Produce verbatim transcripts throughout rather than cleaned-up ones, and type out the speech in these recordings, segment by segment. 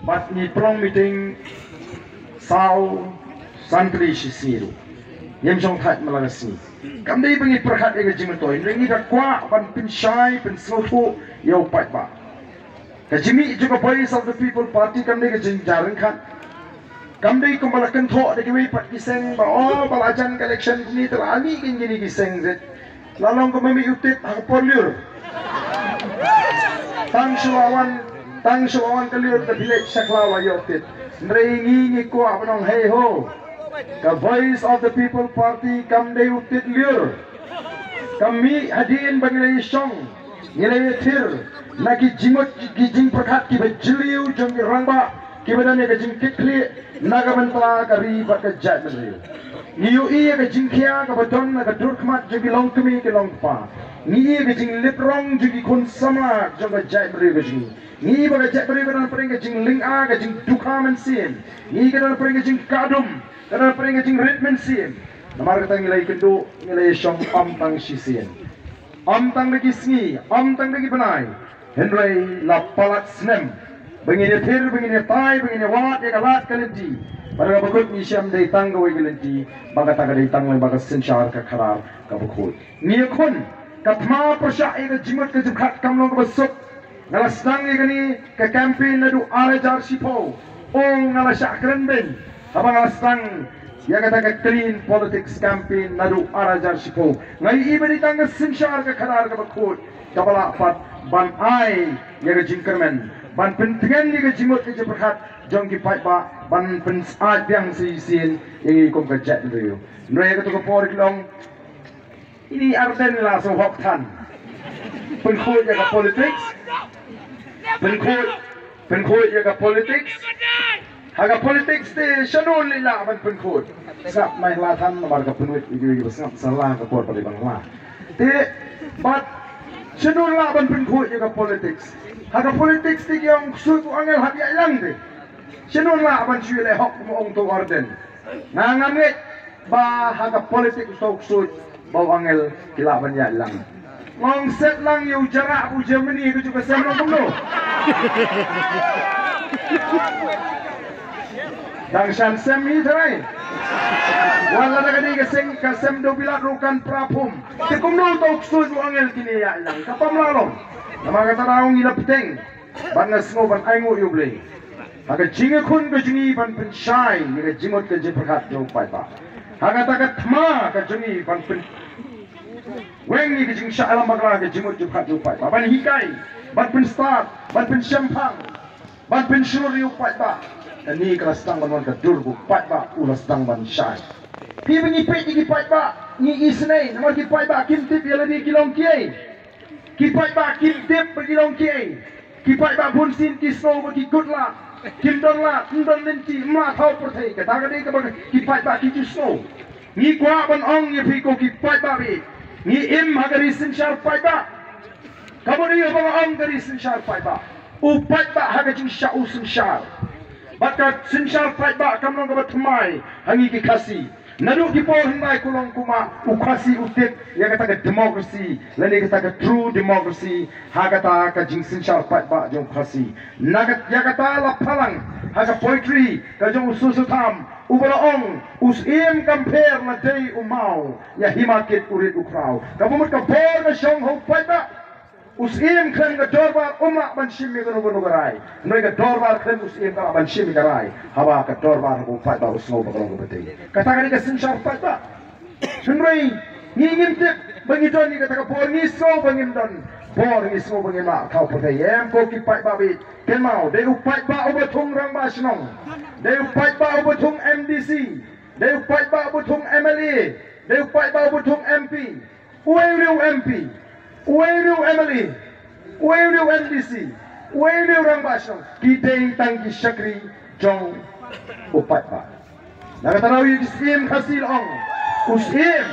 Bad ngi pynlong meeting saw san tylli shi sngi ruh. Ngim shong thait man la ka sngi. Kam dei ba ngi pyrkhat ïa ka jingmyntoi, hynrei ngi da kwah ban pynshai pynsngewthuh ïa u paidbah. Ka jingmih jong ka Voice of the People Party kam dei ka jingjar ryngkat. Kam dei kumba la kynthoh da kiwei pat ki seng ba, oh, ba la jan ka election kumne te la mih kine ki seng, la long kumba mih u tit ha ka por lyiur. Tang shu la wan, tang shu la wan ka lyiur, ka village sha khlaw la ïoh tit. Hynrei ngi, ngi kwah ban ong hei ho, ka Voice of the People Party kam dei u tit lyiur. Ka mih hadien ba ngi la ïashong, ngi la ïathir na ki jingmut, ki jingpyrkhat kiba jylliew jong ki rangbah kiba don ïa ka jingkitkhlieh na ka bynta ka ri bad ka jaitbynriew. Ngi ïohi ïa ka jingkhia kaba don na ka dur khmat jong ki longkmie ki longkpa. Ngi ïohi ïa ka jinglip rong jong ki khun samla jong ka jaitbynriew ka jong ngi. Ngi ïohi ba ka jaitbynriew ka don pyrshah ka jinglynga, ka jingdukha mynsiem. Ngi ïohi ka don pyrshah ka jingkadum, ka don pyrshah ka jingrit mynsiem. Namar kata ngi la ïakynduh, ngi la ïashong ym tang shisien, ym tang da ki sngi, ym tang da ki bnai, hynrei la palat snem ba ngin ïathir, ba ngin ïatai, ba ngin ïawad ïa ka lad ka lynti. Bad kaba kut ngi shem dei tang kawei ka lynti, ba kata ka dei tang lyngba ka synshar ka khadar kaba khuid. Ngi ïakhun, ka thma pyrshah ïa ka jingmut ka jingpyrkhat kam long kaba suk. Nga la sdang ïa kane ka campaign naduh ar hajar shiphew. Oh, nga la shah kren beiñ haba nga la sdang ïa kata ka clean politics campaign naduh ar hajar shiphew. Nga ïohi ba dei tang ka synshar ka khadar kaba khuid kaba lah pat ban ai ïa ka jingkyrmen, ban pyntngen ïa ka jingmut ka jingpyrkhat jong ki paidbah, ban pynsyaid biang shisien ïa ngi kum ka jaitbynriew. Hynrei ha kato ka por ki long, ini Ardent la shu hok than. Pynkhuid ïa ka politics. Pynkhuid, pynkhuid ïa ka politics. Ha ka politics te shano lei lah ban pynkhuid. Sngap mai la than namar ka pynwit ïa ki ba sngap sa la ka por ba dei ban la. Te bad shano lah ban pynkhuid ïa ka politics. Ha ka politics te ki ong ksuid u angel hap ïaid lang te. Shano lah ban shu leh hok mo ong to Ardent. Nga ngam ngeit ba ha ka politics u sngewksuid ba u angel ki lah ban ïaid lang. Ngong set lang ïa u jarah u Germany ka juk ka sem long kumno. Dang shan sem hi tharai. Wan lada ka dei ka seng ka sem do bilat ruh kan pra phum. Te kumno u sngewksuid u angel kine ïaid lang. Ka pam la long. Namar kata ngi la bteng. Bad nga sngew ban ainguh ïa U Blei ha ka jingïakhun ka jong ngi ban pynshai ïa ka jingmut ka jingpyrkhat jong u paidbah. Ha kata ka thma ka jong ngi ban pynweng ïa ka jingshah ïalam bakla ka jingmut jingpyrkhat jong u paidbah, ban hikai, ban pynstad, ban pynshemphang, ban pynshlur ïa u paidbah. Kane ka la sdang ban wan ka dur ba u paidbah u la sdang ban shai. Phi ba ngi peit ïa ki paidbah ngi isynei namar ki paidbah kim tip ïa lade ki long kiei. Ki paidbah kim tip ba ki long kiei. Ki paidbah bunsien ki sngew ba ki kut lad, kim don lad, ym don lynti, ym lah thaw pyrthei. Kata ka dei kaba ki paidbah ki ju sngew. Ngi kwah ban ong ïa phi ko ki paidbah, ngi im ha ka ri synshar paidbah. Kaba dei ba nga ong ka ri synshar paidbah, u paidbah ha ka jingshah u synshar. Bad ka synshar paidbah kam long kaba thymmai ha ngi ki Khasi. Naduh ki por hyndai kulong kumba u Khasi u tip ïa kata ka democracy lane kata ka true democracy ha kata ka jingsynshar paidbah jong u Khasi. Na ka, ïa kata la phalang ha ka poetry ka jong u Soso Tham uba la ong, u Syiem kam pher la dei u maw, ïa hima kit u rit u khraw. Kaba mut ka bor ka shong ha u paidbah. U Syiem khlem ka dorbar um lah ban shim ïa kano kano ka rai. Hynrei ka dorbar khlem u Syiem ka lah ban shim ïa ka rai. Haba ka dorbar ha u paidbah u sngew ba ka long kaba dei. Kata ka dei ka synshar paidbah. Hynrei ngi ngim tip ba ngi don ïa kata ka bor, ngi sngew ba ngim don bor, ngi sngew ba ngim lah thaw pyrthei. Em ko ki paidbah bad kynmaw, dei u paidbah uba thung rangbah shnong, dei u paidbah uba thung M D C, dei u paidbah uba thung M L A, dei u paidbah uba thung M P. Uwei u M P, uwei u M L A, uwei u M D C, uwei u rangbah shnong, ki dei tang ki shakri jong u paidbah. Na kata daw ïa u Syiem Khasi la ong, u Syiem,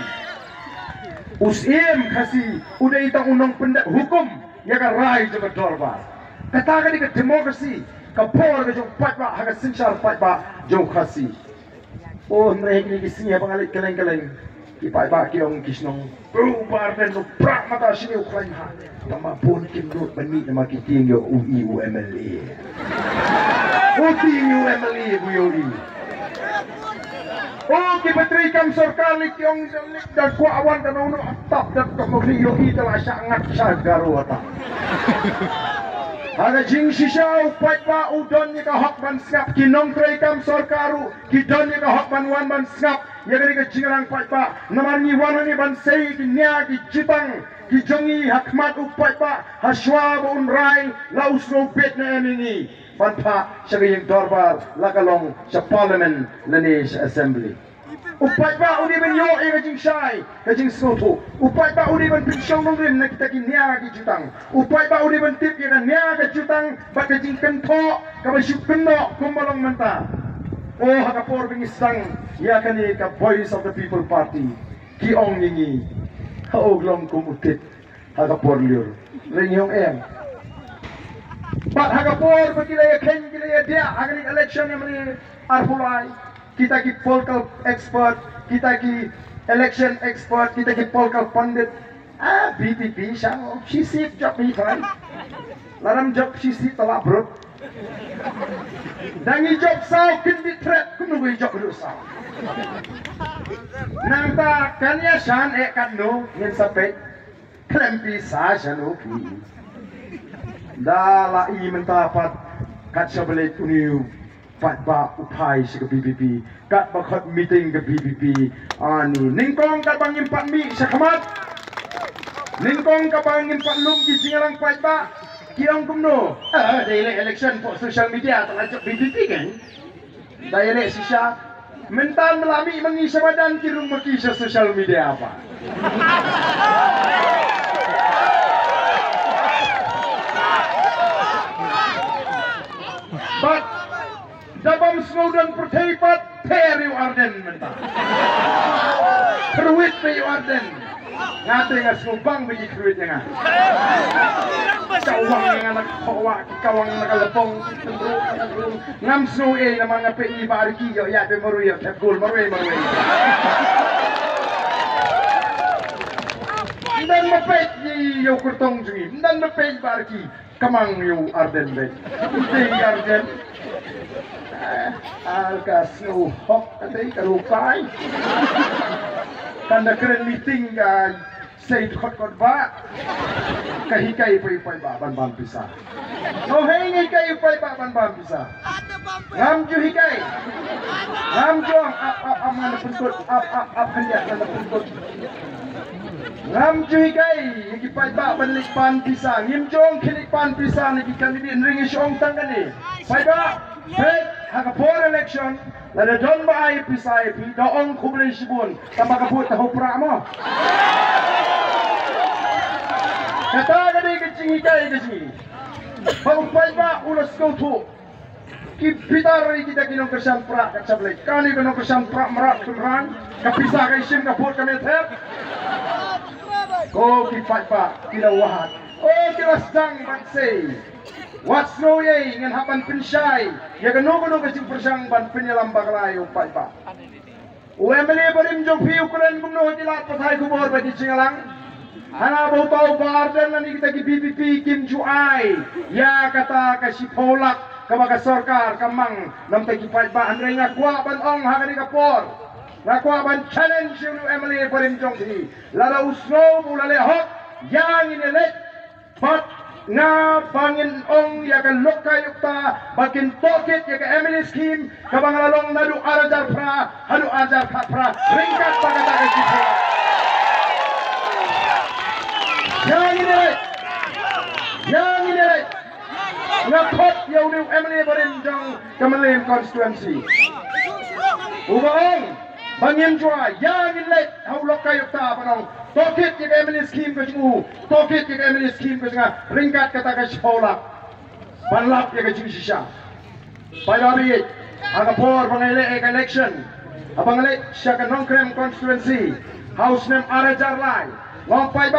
u Syiem Khasi u dei tang u nongpyndep hukum ïa ka rai jong ka dorbar. Kata ka dei ka democracy, ka bor ka jong u paidbah ha ka synshar paidbah jong u Khasi. Oh, hynrei ha kine ki sngi haba nga leit kylleng kylleng, ki paidbah ki ong ki shnong, u Bah Ardent u prah mata shini u khlaiñ ha. Tangba bun kim nud ban mih namar ki tieng ïa u i u M L A. U Ti ïa u M L A ba ïohi. O ki ba trei kam sorkar lei ki ong da kwah wan ka nongno tap da ka mokri ïohi da la shah ngat sha Garo ata. Ha ka jingshisha u paidbah u don ïa ka hok ban sngap, ki nongtrei kam sorkar ruh ki don ïa ka hok ban wan ban sngap ïa kane ka jingïalang paidbah. Namar ngi wan hangne ban sei ki nia ki jutang ki jong ngi ha khmat u paidbah ha shuwa ba un rai la u sngewbit ne em ïa ngi ban phah sha ka ïing dorbar, la ka long sha Parliament lane sha Assembly. U paidbah u dei ban ïoh ïa ka jingshai ka jingsngewthuh. U paidbah u dei ban pynshong nongrim na kita ki nia ki jutang. U paidbah u dei ban tip ïa ka nia ka jutang bad ka jingkynthoh kaba shu kynnoh kumba long mynta. O ha ka por ba ngi sdang ïa kane ka Voice of the People Party, ki ong ïa ngi, ha u long kum u tit ha ka por lyiur. Lei ngi ong em. Bad ha ka por ba ki la ïa kheiñ ki la ïa diah ha kane ka election em ni arphew lai, kita ki political expert, kita ki election expert, kita ki political pundit. Ah, B P P shang, shi sip jop hi thai. Laram jop shi sip tala brut. Da ngi jop saw kin bi threat kumno ngi jop ruh saw. Nangta kan ïa shan eh katno ngin sa peit. Khlem pisa shano phi. Da la i mynta pat kat sha ba leit u ni u paidbah u phai sha ka B P P. Kat ba khot meeting ka B P P. Ani nyngkong kat ba ngim pat mih sha khmat. Nyngkong kat ba ngim pat lum ki jingïalang paidbah. Ki ong kumno? Ah, dei leh election poh social media ta la jop B P P kan. Da ïaleh shisha. Mynta ba la mih ma ngi sha madan ki rung ma ki sha social media pat. Bad da bym sngew don pyrthei pat, pher ïa u Ardent mynta. Kyrwit phi ïa u Ardent. Nga te nga sngewbang ba ki kyrwit ïa nga. Ka wang ïa nga na ka wah, ka wang na ka lapong. Ngam sngew ei namar nga peit ïa i Bah Ricky ïoh ïa phi marwei ïoh thep gol marwei marwei. Ym don ba peit ïa u kyrtong jong ngi, ym don ba peit Bah Ricky. Ka mang ïa u Ardent beit. Ute ïa Ardent. Eh, al ka sngewhok ate ka rukai. Kan da kren meeting ka sei khot khot ba. Ka hikai pa i paidbah ban bam pisa. No hei ngi hikai i paidbah ban bam pisa. Ngam ju hikai. Ngam ju ap ap ap ngan pynkut ap ap ap khyndiat ngan pynkut. Ngam ju hikai ïa ki paidbah ban leit pan pisa. Ngim ju ong khie leit pan pisa na ki candidate, hynrei ngi shu ong tang kane. Paidbah, peit ha ka por election, lada don ba ai pisa ïa phi, da ong khublei shibun, tang ba ka vote ta hau prah mo. Kata ka dei ka jinghikai ka jong ngi. Ba u paidbah u la sngewthuh. Ki bitar ïa kita ki nongkyrshan prah ka chap leit. Kane ka nongkyrshan prah mrad kynrang. Ka pisa ka ishim ka vote ka met thep. Ko ki paidbah ki la wad. O ki la sdang ban sei. Wat sngew ei ngan hap ban pynshai ïa kano kano ka jingpyrshang ban pynïalam bakla ïa u paidbah. U M L A barim jong phi u kren kumno ha ki lad pathai khubor ba ki jingïalang. Hana ba uta u Bah Ardent lane kita ki V P P kim ju ai ïa kata ka shiphew lak kaba ka sorkar ka mang na bynta ki paidbah, hynrei nga kwah ban ong ha kane ka por, nga kwah ban challenge ïa u M L A barim jong phi, lada u sngew ba u la leh hok, ïa ngin ïaleit. Bad nga ba ngin ong ïa ka lokayukta ba kin tohkit ïa ka M L A scheme kaba nga la long naduh ar hajar phra haduh ar hajar khatphra ryngkat bad kata ka jingthung. Ïa ngin ïaleit, ïa ngin ïaleit. Nga khot ïa une u M L A barim jong ka Mylliem constituency uba ong ba ngim ju ai, ïa ngin leit ha u lokayukta ban ong tohkit ïa ka M L A scheme ka jong u, tohkit ïa ka M L A scheme ka jong nga ryngkat kata ka shiphew lak ban lap ïa ka jingshisha. Paidbah, ha ka por ba nga leh ïa ka election, haba nga leit sha ka Nongkrem constituency ha u snem ar hajar lai, nga ong paidbah